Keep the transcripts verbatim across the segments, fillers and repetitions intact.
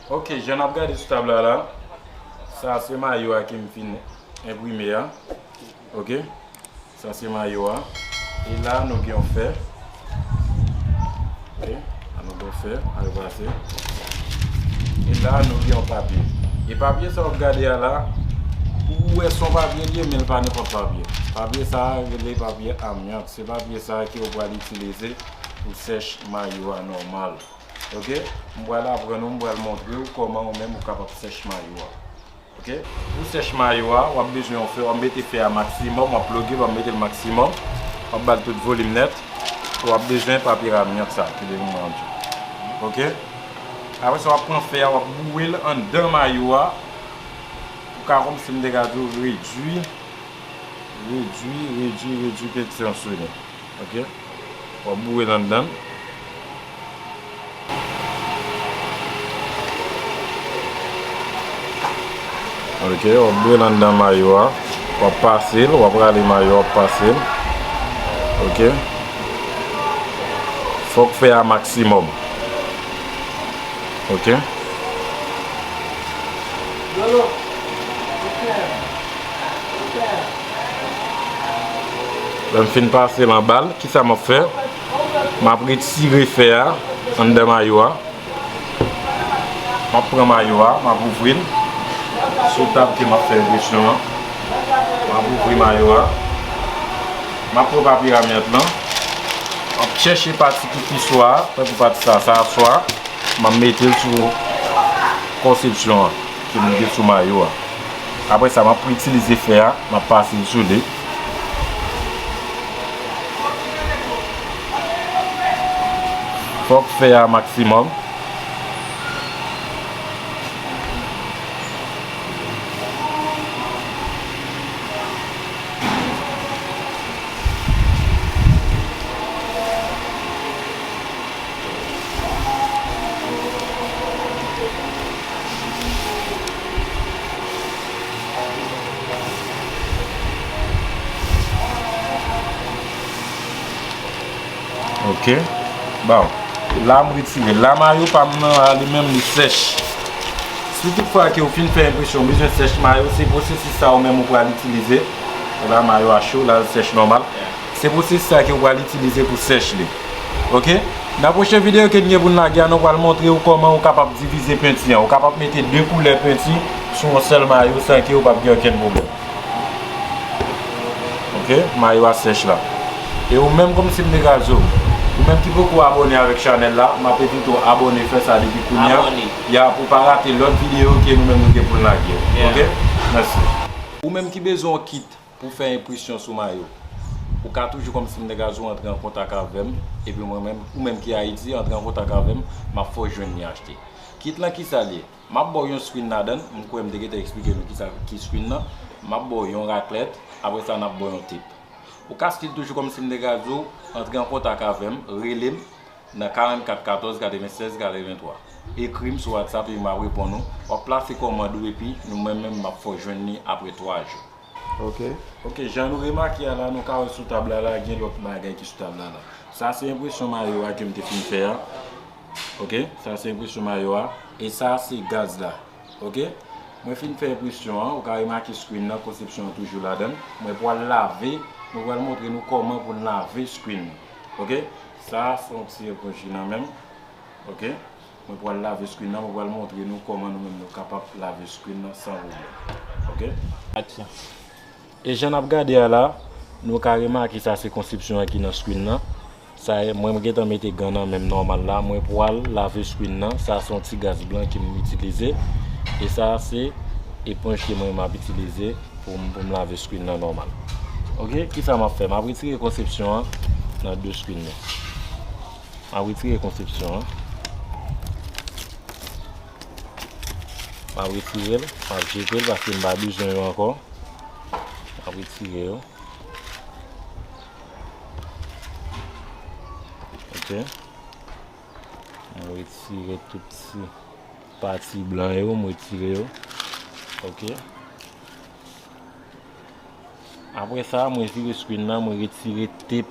Ok, jan n ap gade sou tab la la, sa se mayo a ke m fin enprime a. Ok, sa se mayo a. E la nou gen yon fè. Ok, la nou gen yon fè, al pase. E la nou gen yon papye. E papye sa w ap gade a la, ou wè se yon papye li ye, men l pa nenpòt papye. Papye sa a rele papye amyant. Se papye sa a ke w pral itilize pou sèch mayo a nòmal. Ok, m pral aprann ou, m pral montre w kòman ou menm ou kapab sèch mayo a. Ok, pou sèch mayo a, w ap bezwen yon fè, w ap mete fè a maksimòm, w ap ploge, w ap mete l maksimòm, w ap ba l tout volim nèt, w ap bezwen papye amyant sa, ki de nou manje. Ok, apre sa w ap pran fè a, w ap boure l anndan mayo a, pou ka kòmsi m te ka di w redui, redui, redui, redui penti an sou li. Ok. W ap boure l anndan. Ok, w ap boure l anndan mayo a. W ap pase l, w ap rale mayo a, w ap pase l. Ok. Fòk fè a maksimòm. Ok. Lè m fin pase l anba l, kisa m ap fè? M ap retire fè a anndan mayo a. M ap pran mayo a, m ap ouvri l sou tab ke m ap fè enpresyon an. M ap ouvri mayo a. M ap pran papye amyant lan. M ap chèche pati ki pi swa a, tankou pati sa, sa a swa. M ap mete l sou konsepsyon an ke m gen sou mayo a. Apre sa, m ap itilize fè a, m ap pase l sou li. Fòk fè a maksimòm. Ok. Bon. La, m retire. La, mayo pa m nan, a, li menm, li sèch. Si toutfwa ke w fin fè enpresyon, w bezwen sèch mayo, se pwosesis sa ou menm ou pral itilize. La, mayo a cho, la, l sèch nòmal. Se pwosesis sa ke w pral itilize pou sèch li. Ok? Nan pwochen videyo ke n gen pou n lage a, nou pral montre w kòman ou kapab divize penti an. Ou kapab mete de koulè penti sou yon sèl mayo san ke ou p ap gen okenn pwoblèm. Ok? Mayo a sèch la. E ou menm, kòmsi m te ka di w, ou menm ki poko abòne avèk chanèl la, m ap envite w abòne, fè sa depi kounye a. Abòne. Ya, pou pa rate lòt videyo ke nou menm nou gen pou n lage. Yeah. Ok? Mèsi. Ou menm ki bezwen yon kit pou fè enpresyon sou mayo. Ou ka toujou, kòmsi m te ka di w, antre an kontak avè m, epi mwen menm, ou menm ki Ayiti, antre an kontak avè m, m ap fè w jwenn li achte. Kit lan, kisa l ye? M ap ba w yon screen ladan l, m kwè m te gentan eksplike nou kisa ki screen nan. M ap ba w yon raklèt, apre sa n ap ba w yon tep. Ou ka still toujou, kòmsi m te ka di w, antre an kontak avè m, rele m, nan karannkat katòz katrevennsèz katreventwa. Ekri m sou WhatsApp epi m ap reponn ou. W ap plase kòmand ou epi nou, mwen menm, m ap fè w jwenn li apre twa jou. Ok. Ok, jan nou remake a la, nou ka wè sou tab la la, gen lòt bagay ki sou tab la la. Sa se enpresyon mayo a ke m te fin fè a. Ok, sa se enpresyon mayo a. E sa se gaz la. Ok? Mwen fin fè enpresyon an, ou ka remake screen nan, konsepsyon an toujou ladan l. Mwen pral lave, mwen pral montre nou kòman pou n lave screen nan. Ok? Sa se yon ti eponj ki nan men m. Ok? Mwen pral lave screen nan, mwen pral montre nou kòman nou menm nou kapab lave screen nan san pwoblèm. Ok? Aksyon. E jan n ap gade a la, nou ka remake sa se konsepsyon an ki nan screen nan. Sa e, mwen, m gentan mete gan nan men m nòmal la. Mwen pral lave screen nan. Sa se yon ti gaz blan ke m itilize. E sa se eponj ke mwen m ap itilize pou m, pou m lave screen nan nòmal. Ok, kisa m ap fè? M ap retire konsepsyon an nan de screen nan. M ap retire konsepsyon an. M ap retire l, m ap jete l paske m pa bezwen yo ankò. M ap retire yo. Ok. M retire tout ti pati blan yo, m retire yo. Ok. Apre sa, mwen vire screen nan, mwen retire tep,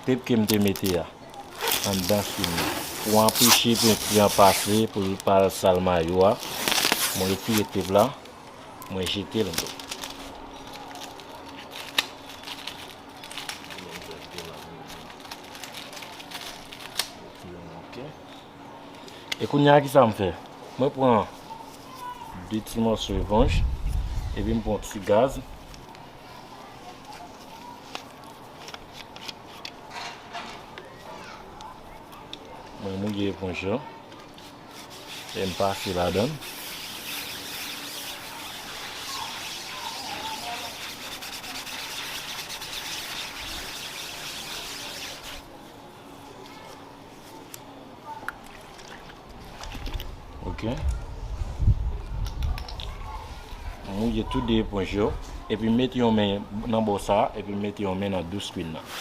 tep ke m te mete a. anndan screen nan. Pou anpeche penti an pase, pou l pa al sal mayo a, mwen retire tep la, mwen jete l tou. E kounye a, ki sa m fè? Mwen pran de ti mòso eponj, epi m pran ti gaz. Mwen mouye eponj lan. E m pase ladan l. Ok. Mouye tou de eponj yo. Epi mete yon men nan bò sa a, epi mete yon men nan dous kwin nan.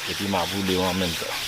Epi m ap woule yo an menm tan.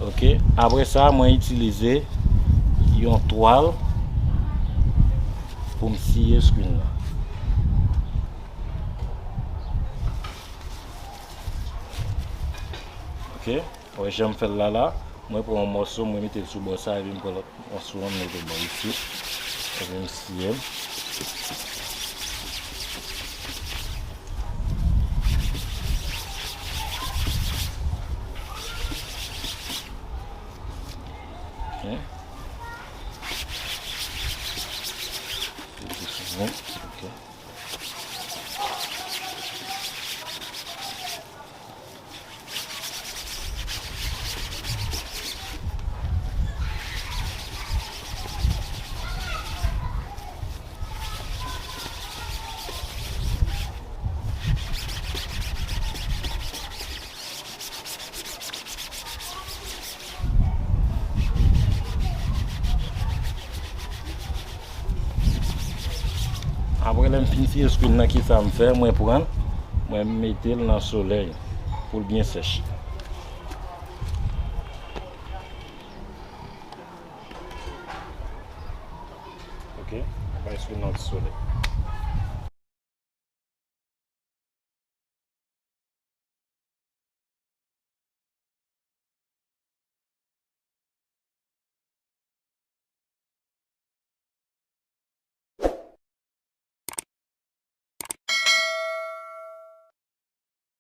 Ok, apre sa, mwen itilize yon twal pou m siye screen nan. Ok, wè jan m fè l la la, mwen pran yon mòso, mwen mete l sou bò sa, epi m pran lòt mòso a, m mete l bò isit, epi m siye l. Ok. Ok. Apre lè m fin siye screen nan, kisa m fè? Mwen pran l, mwen mete l nan solèy pou l byen sèch. Ok, bay screen nan ti solèy.